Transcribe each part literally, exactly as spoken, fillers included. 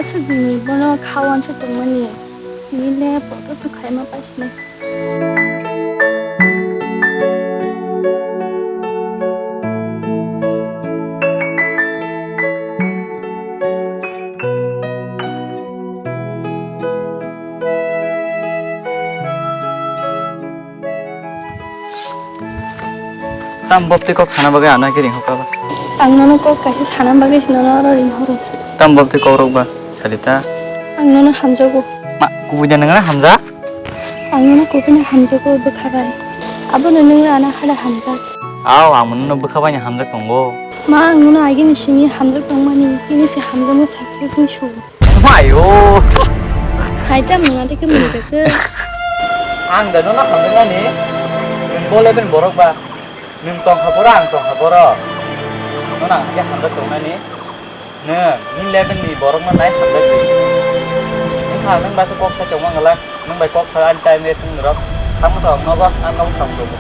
Aswk ni bono kha uansuk tongmani, tini le propose khaima paisini. Tam bopti kok sana bagwi ano khe ringhok ba? Ang nono kok kaisa sana bagwi nono oro ringhoro. Tam bopti kok rok ba, Salita? Ang nono hamjago. Ma, kubui da nangna hamjak? Ang nono kubui no hamjago bwkha bai. Abono nwng ano hada hamjak. Aw, ang nono bwkha bai ni hamjak tongo. Ma, ang nono agini simi hamjak tongmani, tini se hamjakma success ni sugo. Mayo. Hai tam nang ate ke mung kese. Ang da nono hamjaknani. Nwng bo level borok ba. Nwng tongkha boro, ang tongkha boro. Nono ang khe hamjak tongnani. Nwng, nini level ni borok no nai hamjak di. Nwng kha nwng ba se kok sa chongma ngala. Nwng bai kok sa ani time waste nwng rok. Tamo sa ang nogo, ang nogo sam dogo.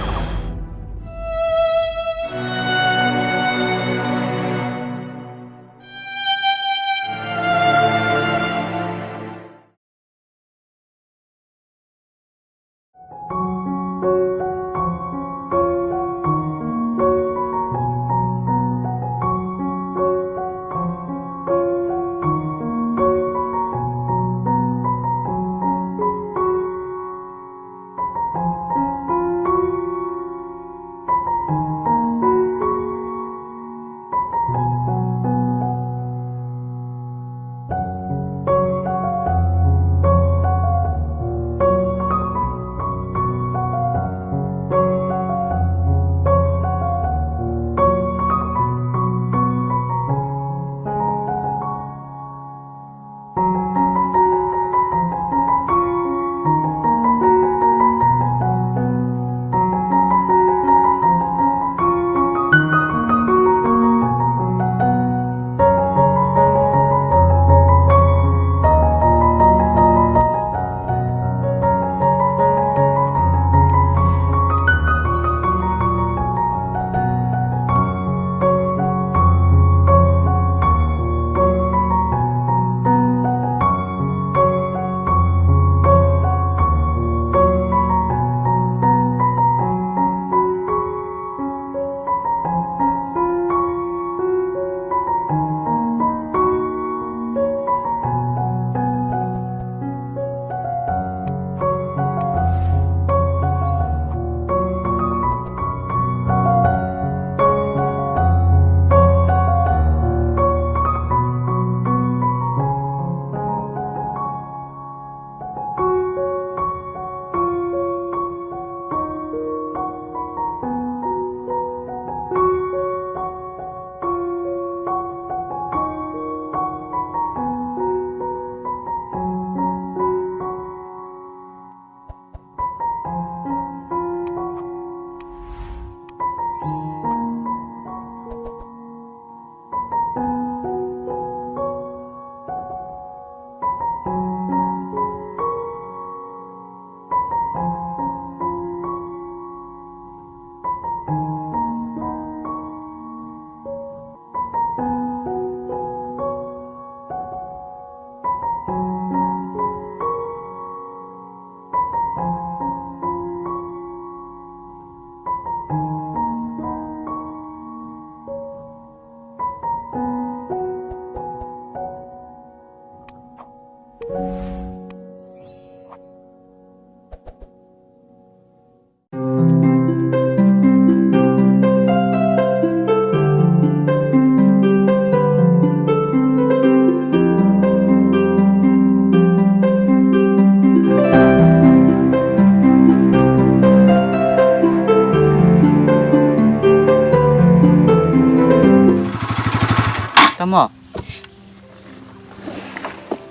Tamo?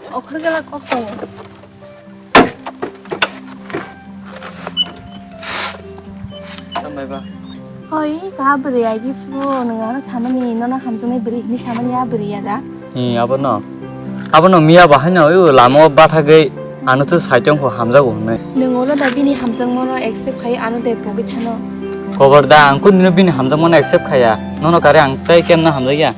Okhor gela kok tongo. Tambai ba. Hoi, ka bwrwi agi phuru nwng ano samani, nono hamjaknai bwrwi hinwi samani a bwrwi ya da? Hi, abono. Abono miya bahai no, o lama o bathagwi ano to saitong kho hamjago hwnwi. Nwng ulo da bini hamjakmano accept khai ano de pogwi thano. Kobar da, ang kunu bini hamjakmano accept khaya. Nono kare ang tei kemno hamjakya?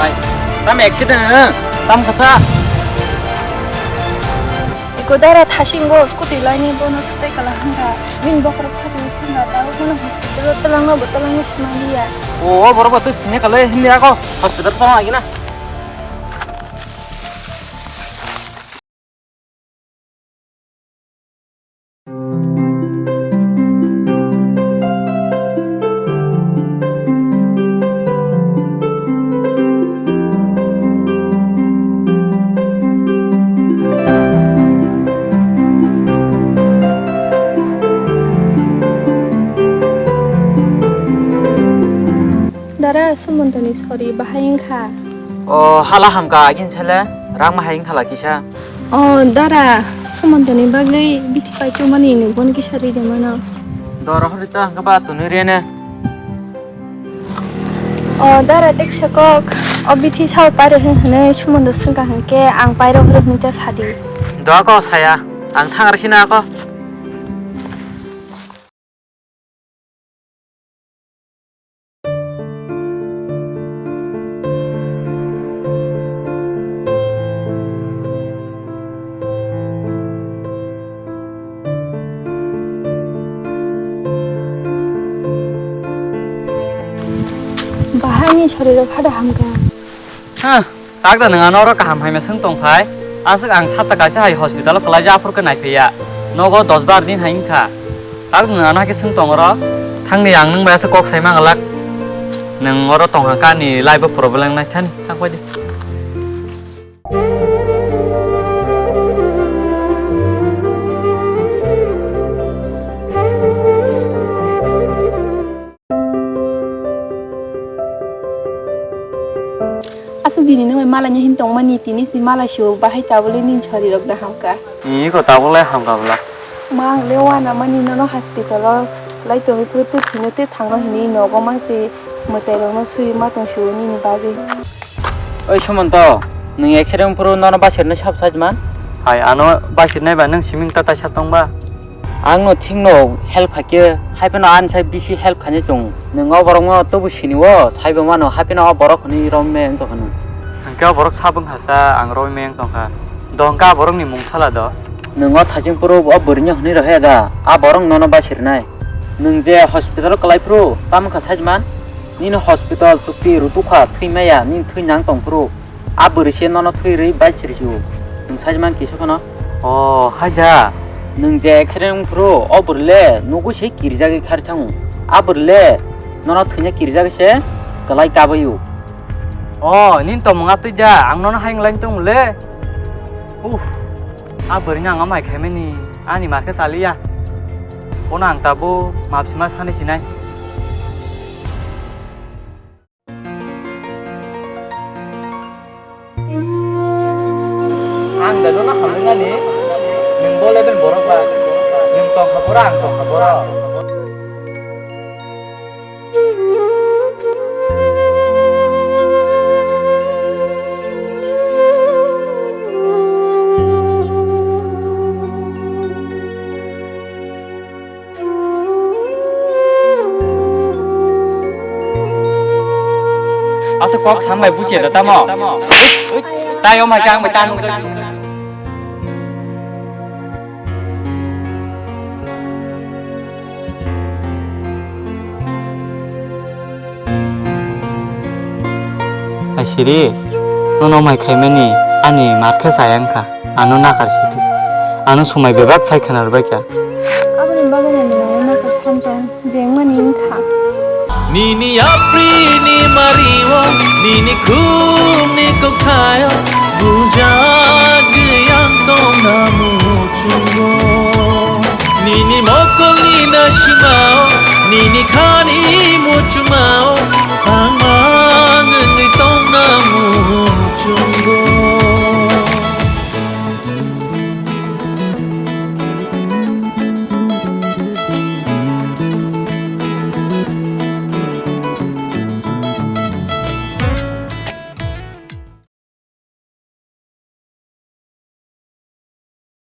Ai, tam accident, eh? Tam kasa? Iko dara thasingo scooty laini bono thutai kala hwnda. Min bokhorok phagwi hwnda, tao bono hospital o twlangno bo twlangno swnam liya. O, o borok bo twi sini kale hindi ako hospital tong lagi na. Dara, Sumontoni sori bahai wngkha? O, hala hamkha, agin sele rang bahai wngkha la kisa. O, dara, Sumontoni bagwi bithi paitwmani nwng bono kisa ri de mano. Doro hori ta hwnkha ba tuni rene. O, dara, teksa kok, o bithi sao pairo hwn hwnwi Sumonto swngkha hwnkhe ang pairo hwnwi ta sadi. Doa ko saya, ang thang rw sina ko. Bahai ni sori rok hada hamkha. Ha, tak da nwng ano oro kaham hai ma swng tong phai. Aswk ang sata kaisa hai hospital o kwlai ja aphuru khe naiphaiya. Nogo dos bar din hai wngkha. Tak da nwng ano hai khe swng tong oro. Thangni ang nwng bai aswk kok sai manglak. Nwng oro tong kha ani life o problem nai thani. Thang phai di. Aswk dini nwng bai malai ni hin tongmani, tini si malai sio bahai tabole nini sori rok da hamkha. Ih, ko tabole hamkha bwla. Ma ang le wana mani nono hospital o lai tongwi phuru tu thwino te thangno hinwi nogo mang se mwtai rokno sui ma tong sio nini bagwi. Oi Sumonto, nwng accident phuru nono basirnai sab sajman? Hai, ano basirnai ba nwng siming ta taisa tongba? Ang no thik no help khaikhe, hai phano ani sai bisi help khainai chwng. Nwng o borok no tobo sini o, saibo mano, hai phano o borok hwnwi romwi meng tongkha nwng. Hwnkhe o borok sabwng hasa ang romwi meng tongkha. Do hwnkhe a borok ni mung sala do? Nwng o thaching phuru o bwrwi no hwnwi rw ya da, a borok nono basirnai. Nwng je hospital o kwlai phuru, tamo kha sajman? Nini hospital chukti rutukha, thwi maya, nini thwi nang tong phuru. A bwrwi se nono thwi rwi bai chiri sio. Nwng sajman kisa phano? O, haja. Nwng je accident wng phuru, o bwrwi le nugwi se kirijagwi khari thango. A bwrwi le nono thwina kirijagwi se kwlai kabwi o. O, nini tongmung a twi da, ang nono hayung lain tong le. Uff, a bwrwi no ang amai khaimani, ani ma khe chaliya. Bono ang tabuk map sima sanai sinai. Ang da jono hamjaknani, nwng bo level borok ba, nwng tongkha borok, ang tongkha borok. Kok samlai buche da tamo. Tai omai kang bai tang. Aisiri, nono mai khaimani ani mar khe sayang kha. Ano nakar sidi. Ano sumai bebak sai khanar bai kha. Aboni bagwi no nangma nakar santong. Jengmani wngkha. Nini yapri ni mario, nini khum ni kokthaio, bujagwi ang tongna muchungo. Nini mokol ni nasimao,